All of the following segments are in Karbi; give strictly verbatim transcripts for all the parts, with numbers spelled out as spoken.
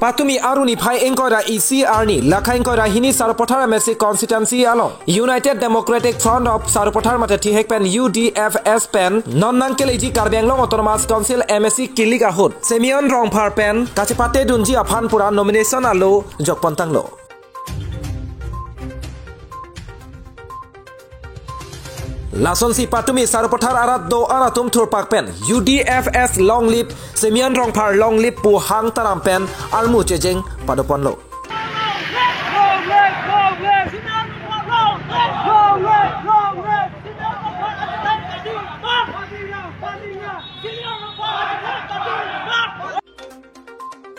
Patumi Arni phai ingkoi ra isi arni, lakha ingkoi ra hini Sarupathar M A C constituency along United Democratic Front of Sarupathar mate thihek pen U D F S pen non nangkeleji Karbi Anglong Autonomous Council M A C kilik ahut Simeon Rongphar pen kachepatedunji aphan pura nomination alo jokpon tanglo. Lasonsi patumi Sarupathar arat do-an atum thurpak pen U D F S long live, Simeon Rongphar long live pu hang taram pen armu chejeng padoponlo.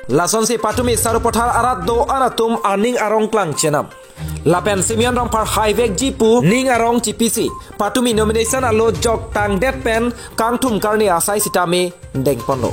Lasonsi patumi Sarupathar arat do-an atum aning arong klang chenam. Lapen Simeon Rongphar haivekji pu ning arong chipisi patumi nomination alo joktangdet pen kangthum karni asai sitame dengponlo.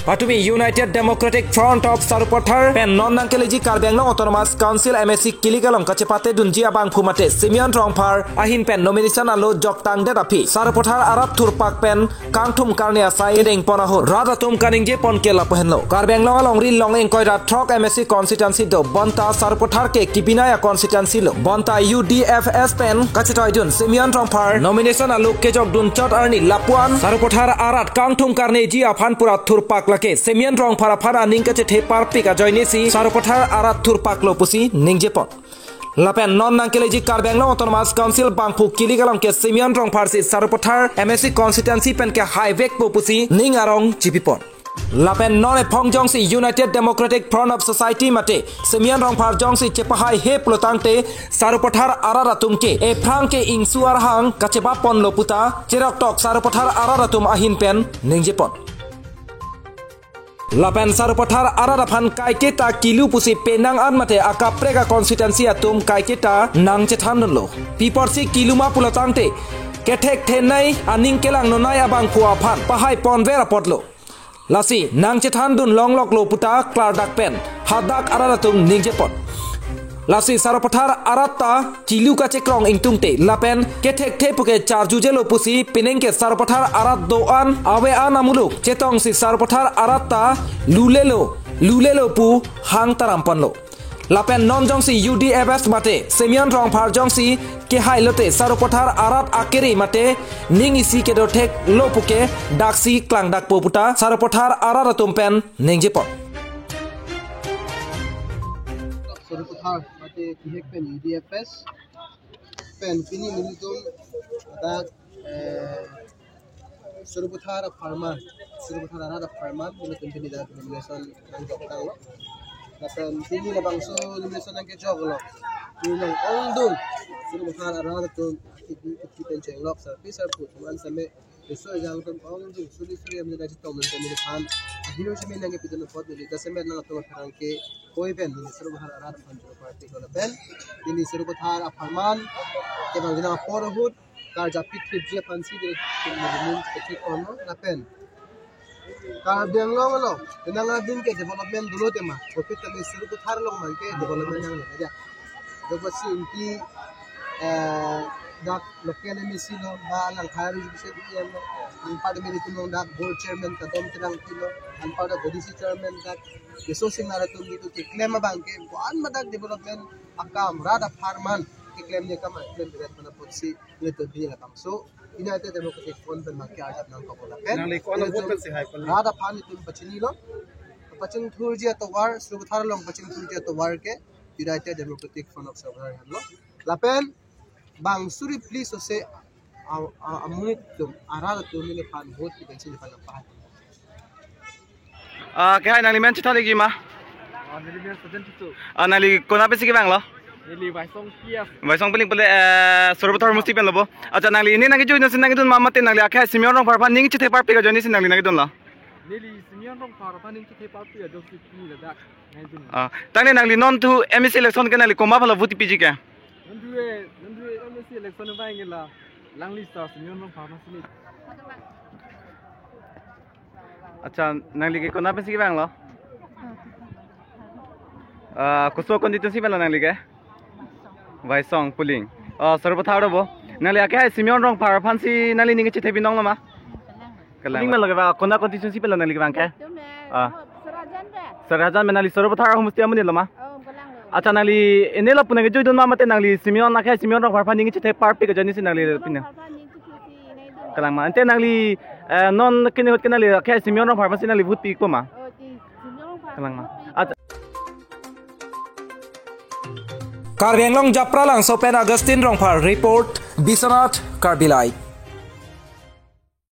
Patumi United Democratic Front of Sarupathar pen non nangkeleji Karbi Anglong Autonomous Council M A C kilik along kachepatedunji abangphu mate Simeon Rongphar ahin pen nomination alo joktangdet aphi Sarupathar arat thurpak pen kangthum karni asai kedengpon ahut rat atum kaningjepon ke lapu henlo. Karbi Anglong alongri long ingkoi ra throk M A C constituency do, bonta Sarupathar ke kibinai a-constituency lo. Bonta U D F S pen kachetoidun Simeon Rongphar nomination alo kejokdun chot arni lapuan Sarupathar arat kangthum karneji aphan pura thurpak lake Simeon Rongphar aphan aning kachethe parpik ajoinesi Sarupathar arat thurpaklo pusi ningjepon. Lapen non nangkeleji Karbi Anglong Autonomous Council bangphu kilik along ke Simeon Rongphar si Sarupathar M A C constituency pen ke haivekpo pusi ning arong chipipon. Lapen non ephong jongsi United Democratic Front of Society mate Simeon Rongphar jongsi chepahaihe pulo tangte Sarupathar arat atum ke ephrang ke ingsu arhang kachebaponlo puta cheroktok Sarupathar arat atum ahin pen ningjepon. Lapen Sarupathar arat aphan kaiketa kilu pusi penang an mate akaprek a-constituency atum kaiketa nangchethandunlo. Pi apotsi kilu ma pulo tangte kethekthenei aning kelangnonei abangphu aphan pahaiponver apotlo. Lasi nangchethandun longloklo puta klardak pen hadak arat atum ningjepon. Lasi Sarupathar arat ta kilu kachekrong ingtungte lapen kethekthe puke charjujelo pusi penang ke Sarupathar arat do-an ave-an amuluk chetongsi Sarupathar arat ta lulelo, lulelo pu hang taramponlo. Lapen non jongsi U D F S mate Simeon Rongphar jongsi kehailote Sarupathar arat akere mate ning isi kedotheklo puke daksi klangdakpo puta Sarupathar arat atum pen ningjepon. Sarupathar mate thihek pen U D F S pen pini nelitum dak, eh, Sarupathar apharman, Sarupathar arat apharman nelitum pini dak nomination nangjoktanglo. Lapen pini labangso nomination nangkejoklo. Pini nang-ongdung Sarupathar arat atum kipi kipi pen chenglok sarpi sarpo atum same riso ejang atum ongdung suri suri amni daji tong nang kami depan. Ahiro seme nangkepidun apot neli dasemet nangtum apherangke koi pen neli Sarupathar arat aphan jokparpiklo lapen neli Sarupathar apharman kevang jinang apor ahut karjapik tripji aphansi neli neli kethik kono lapen Karbi Anglong along penang adin ke development dolo tema, kopi tali Sarupathar along mang ke development nanglo ya. Jopasi inti, eh, dak local M A C lo, ba alang khairu bisa di M lo, anpar de meri tumong dak board chairman Kadom Terangpi lo, anpar dak B D C chairman dak Keso Singnar atum itu keklem abang ke, buan ma dak development akam rat apharman keklem ne kam keklem berat mana potsi nelitum pini labangso United Democratic Front pen mangke arjap nangkok lapen. Nangli ko-an nelitum vote pensi hai pon? Rat aphan itum pachinilo. Pachingthurji atovar, Sarupathar along pachingthurji atovar ke United Democratic Front of Sarupathar henlo. Lapen bang suri please ose a, a, amonit atum arat atum neliphan vote ibensi neliphan nangpahai. Ah, kehai nangli men chethon ikji ma? Ah, neli men Sajen Tisso. Ah, nangli konat pensi kevanglo? Neli Vaisong P S. Vaisong piling pule, eh, Sarupathar musti pen lo bo. Acha nangli ne nangkejoinesi nangkedun ma mate nangli akehai Simeon Rongphar aphan ning chethe parpik ajoinesi nangli nangkedunlo? Neli Simeon Rongphar aphan ning chethe parpik ajoinesi pini ladak nangkedun. Ah, tangte nangli non thu M A C election ke nangli komat aphanlo vote piji ke? Non thu e, non thu e M A C election abang ke la, alangli sir Simeon Rongphar aphansi neli. Acha, nangli ke konat pensi kevanglo? Ah, koso constituency penlo nangli ke? Vaisong piling. Ah, Sarupathar do bo. Nangli akehai Simeon Rongphar aphansi nangli ning chethe binonglo ma? Kelang. Piling penlo kevang, konat constituency penlo nangli kevang ke? Ah. Rajan, nangli Sarupathar homosti amonit lo ma? Oh, kalang lo. Accha, nangli ene lapu nangkejoidun ma, mate nangli Simeon, akhai Simeon Rongphar aphan ning chethe parpik ajoine si nangli Simeon pine? Rongphar aphan ning chethe si nai dun. Kalang ma. Ante nangli, eh, non kene ahut ke nangli akhai Simeon Rongphar aphan si nangli vote pi-ikpo ma? Oh, ti Simeon Rongphar. Kalang ma. Vote pi. Accha. Karbi Anglong Japralangso pen Augustine Rongphar report, Biswanath Karbi Live.